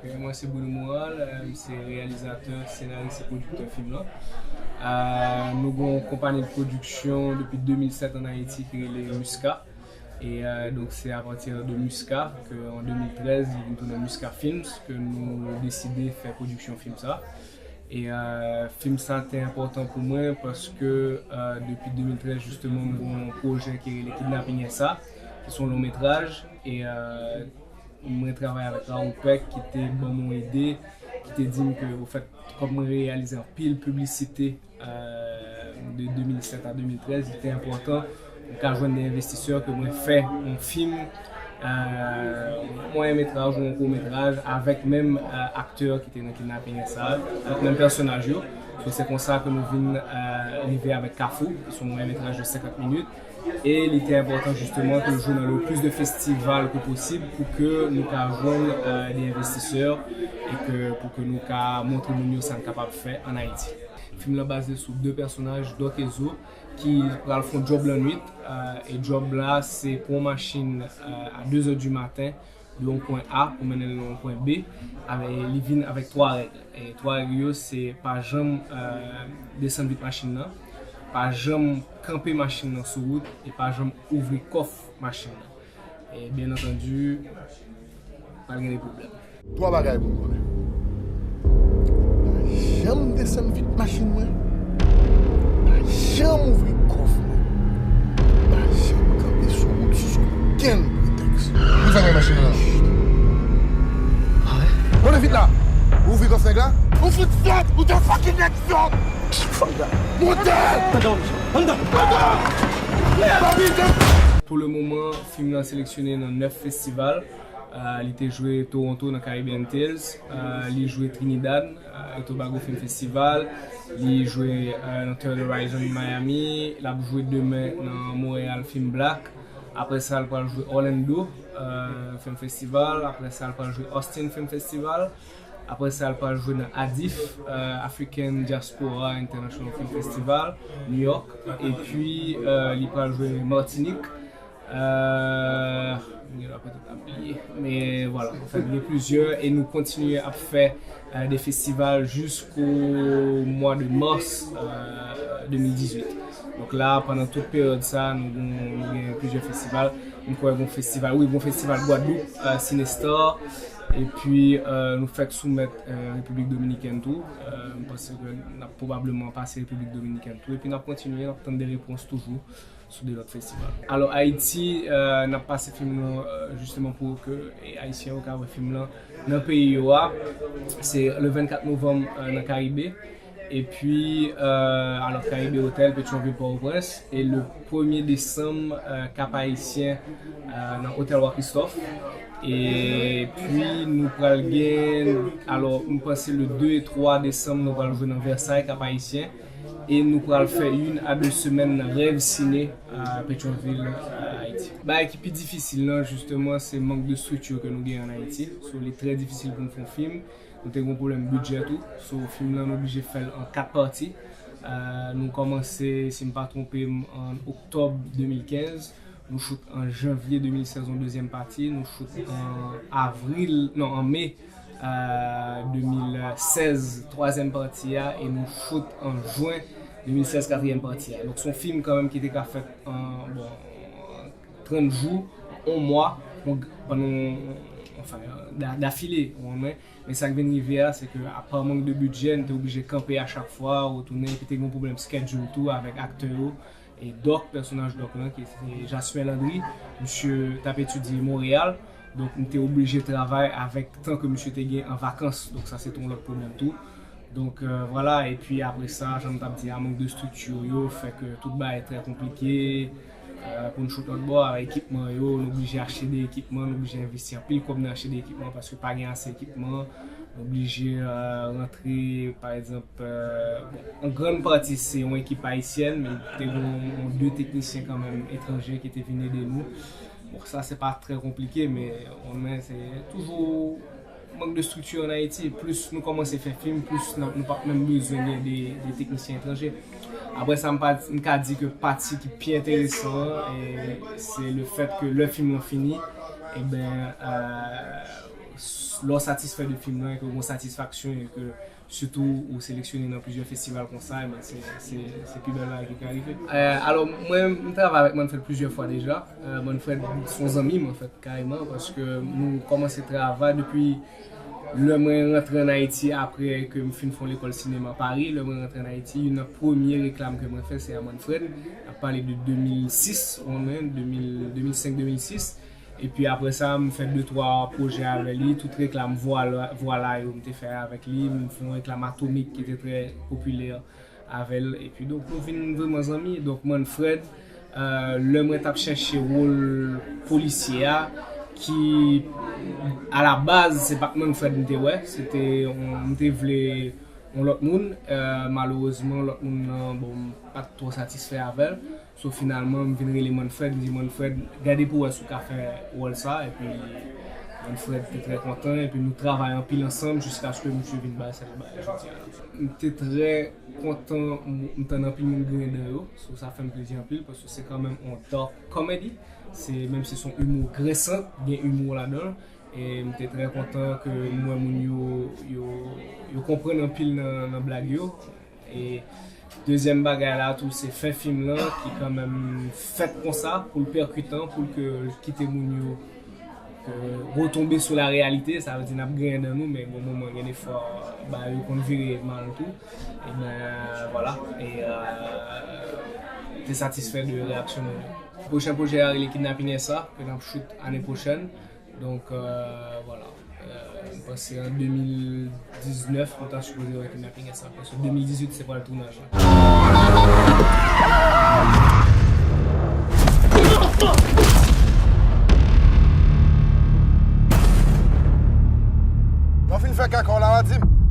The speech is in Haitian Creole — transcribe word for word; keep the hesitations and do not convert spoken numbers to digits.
Mwen se Bruno Moral, euh, m se reyalizatè, senaris e pwodiktè fim lan. Euh, nou gen yon konpayi de pwodiksyon depi de mil sèt ann Ayiti ki rele Musca. E euh, donk se apati de Musca ke an de mil trèz li vin tounen Musca Films ke nou deside fè pwodiksyon fim sa. E euh, fim sa te enpòtan pou mwen paske euh, depi de mil trèz jisteman m gen yon pwojè ki rele Kidnaping S A, ki se yon long metraj. E euh, mwen travay avèk Raoul Peck ki te ban m yon ide, ki te di m ke ofèt kòm mwen reyalize anpil piblisite euh, de de mil sèt a de mil trèz, li te enpòtan mwen ka jwenn de envestisè ke mwen fè yon fim, euh, mwayen metraj ou yon kou metraj avèk menm euh, aktè ki te nan Kidnaping S A, avèk menm pèsonaj yo. So, se konsa ke nou vin euh, rive avèk Kafou, ki se yon mwayen metraj de senkant minit. E li te enpòtan jisteman ke l jwe nan le plis de festival ke posib pou ke nou ka jwenn euh, de envestisè e ke pou ke nou ka montre moun yo sa n kapab fè ann Ayiti. Fim lan baze sou de pèsonaj, Doc e Zo, ki pral fè yon djòb lannwit. Euh, e djòb la se pran yon machin euh, a de zè di maten de yon pwen A pou mennen l nan yon pwen B. Avè, li vin avèk twa règ. E twa règ yo se pa janm euh, desann vit machin nan, pa janm kanpe machin nan sou wout e pa janm ouvri kòf machin nan. E byen antandi, pa gen de pwoblèm. Twa bagay pou m konnen. Pa janm desann vit machin mwen. Pa janm ouvri kòf mwen. Pa janm kanpe sou wout sou okenn pretèks. Ou sa gen machin nan? Monte vit la. Ou ouvri kòf nèg la? Ou fout sòt! Ou te fucking nèg sòt! Fuck that. Monte! Andan, andan, andan! Pou le moman, fim nan seleksyone nan nèf festival. Euh, li te jwe Toronto nan Caribbean Tales, euh, li jwe Trinidad euh, et Tobago Film Festival, li jwe euh, nan Third Horizon Miami, l ap jwe demen nan Montreal Film Black. Apre sa, l pral jwe Orlando euh, Film Festival. Apre sa, l pral jwe Austin Film Festival. Apre sa, l pral jwe nan ADIF, euh, African Diaspora International Film Festival, New York. Epi, euh, li pral jwe Matinik. Euh, m gen dwa petèt ap bliye. Men vwala, anfèt, gen plizyè e nou kontinye ap fè euh, de festival jisko mwa de mas euh, de mil dizuit. Donk la, pandan tout peryòd sa, nou, nou, nou gen plizyè festival. M kwè gen festival, wi, gen festival Gwadloup, euh, Cinestar. Epi euh, nou fèk soumèt euh, Repiblik Dominikèn tou. Euh, m panse ke n ap pwobableman pase Repiblik Dominikèn tou. Epi n ap kontinye, n ap tann de repons toujou sou de lòt festival. Alò, Ayiti, euh, n ap pase fim nan euh, jisteman pou ke e, Ayisyen yo ka wè fim lan nan peyi yo a. Se le vennkat novanm euh, nan Karibe. Epi, euh, alò, Karibe Hotel, Petyonvil, Pòtoprens. E le premye desanm, euh, Kap Ayisyen euh, nan Hotel Wa Christophe. Epi nou pral gen, alò, m panse le de e twa desanm, nou pral jwe nan Versailles, Kap Ayisyen. E nou pral fè youn a de semèn nan Rêve Ciné, euh, Petyonvil, euh, Ayiti. Bagay ki pi difisil lan, jisteman, se mank de estrikti ke nou gen ann Ayiti. So, li trè difisil pou n fè yon fim. Nou te gen yon pwoblèm bidjè tou. So, fim lan, nou oblije fè l an kat pati. Euh, nou kòmanse, si m pa twonpe m, an oktòb de mil kenz. Nou choute an janvye de mil sèz yon dezyèm pati. Nou choute an avril, non, an me euh, de mil sèz, twazyèm pati a, e nou choute an jen de mil sèz, katriyèm pati a. Donk, se yon fim kanmenm ki te ka fèt an, bon, trant jou, yon mwa, yon, pandan, anfen, da- dafile, ou konprann. Men sa k vin rive a, se ke, apa mank de bidjè, n te oblije kanpe a chak fwa, retounen, epi te gen yon pwoblèm schedule tou avèk aktè yo. E Dòk, pèsonaj Dòk lan, ki se Jasmin Landry, misye t ap etidye Monreyal. Donk, m te oblije travay avèk tan ke misye te gen an vakans. Donk, sa se te yon lòt pwoblèm tou. Donk, euh, vwala. Epi apre sa, jan m t ap di a, mank de estrikti yo fè ke tout bagay trè konplike. Euh, pou n choute lòtbò, ekipman yo, nou oblije achte de ekipman, nou oblije envesti anpil kòb nan achte de ekipman paske pa gen ase ekipman. Nou oblije euh, rantre, pa egzanp, euh, bon, an grann pati se yon ekip ayisyèn, men te gen yon de teknisyen kanmenm etranje ki te vin ede nou. Bon, sa se pa trè konplike, men, men se toujou mank de estrikti ann Ayiti. Plis nou kòmanse fè fim, plis n ap- nou p ap menm bezwen gen de, de teknisyen etranje. Apre sa, m pa- m ka di ke pati ki pi enteresan an, e, se le fèt ke lè fim lan fini, e ben, euh, s- Lè w satisfè de fim nan, e ke w gen yon satisfaksyon, e ke sitou ou seleksyone nan plizyè festival konsa, ebyen, se, se, se pi bèl bagay ki ka rive. Euh, alò, mwen, m travay avèk Manfred plizyè fwa deja. Euh, Manfred se yon zanmi m, anfèt, kareman, paske nou kòmanse travay depi lè mwen rantre ann Ayiti, apre ke m fin fè yon lekòl sinema Pari. Lè mwen rantre ann Ayiti, youn nan premye reklam ke mwen fè, se a Manfred. N ap pale de de mil sis, ou konnen, de mil, de mil senk, de mil sis. Epi apre sa, m fè de twa pwojè avè li, tout reklam Vwala, Vwala yo m te fè avèk li, m fè yon reklam Atomik ki te trè popilè avè l. Epi donk, nou vin vrèman zanmi. Donk, Manfred, euh, lè mwen t ap chèche wòl polisye a, ki, a la baz, se pa t Manfred m te wè, se te, yon, m te vle yon lòt moun. Euh, malerezman, lòt moun nan, bon, m pa t twò satisfè avè l. So, finalman, m vin rele Manfred, m di, "Manfred, gade pou wè si w ka fè wòl sa." Epi Manfred te trè kontan, epi nou travay anpil ansanm jiskaske misye vin bay sa l bay jodi a la. M te trè kontan, m, m tande anpil moun griyen dan yo. So, sa fè m plezi anpil, paske se kanmenm yon dark comedy. Se, menm si se yon imo grensan, gen imo ladan l. E m te trè kontan ke m wè moun yo, yo, yo konprann anpil nan, nan blag yo. E dezyèm bagay la tou, se fen fim lan ki kanmenm fèt konsa, pou l pèkitan, pou l ke kite moun yo, euh, retombe sou la réalité. Sa vle di n ap griyen dan nou, men gon moman, gen de fwa, bagay yo konn vire mal tou. Ebyen, vwala. E, euh, te satisfè de reyaksyon moun yo. Pwochen pwojè a rele Kidnaping S A, ke n ap shoot ane pwochèn. Donk, euh, vwala. Euh, m panse an de mil diznèf, nou ta sipoze wè Kidnaping S A. Paske de mil dizuit, se pral tounaj la. Lè w fin fè kaka w la, w a di m.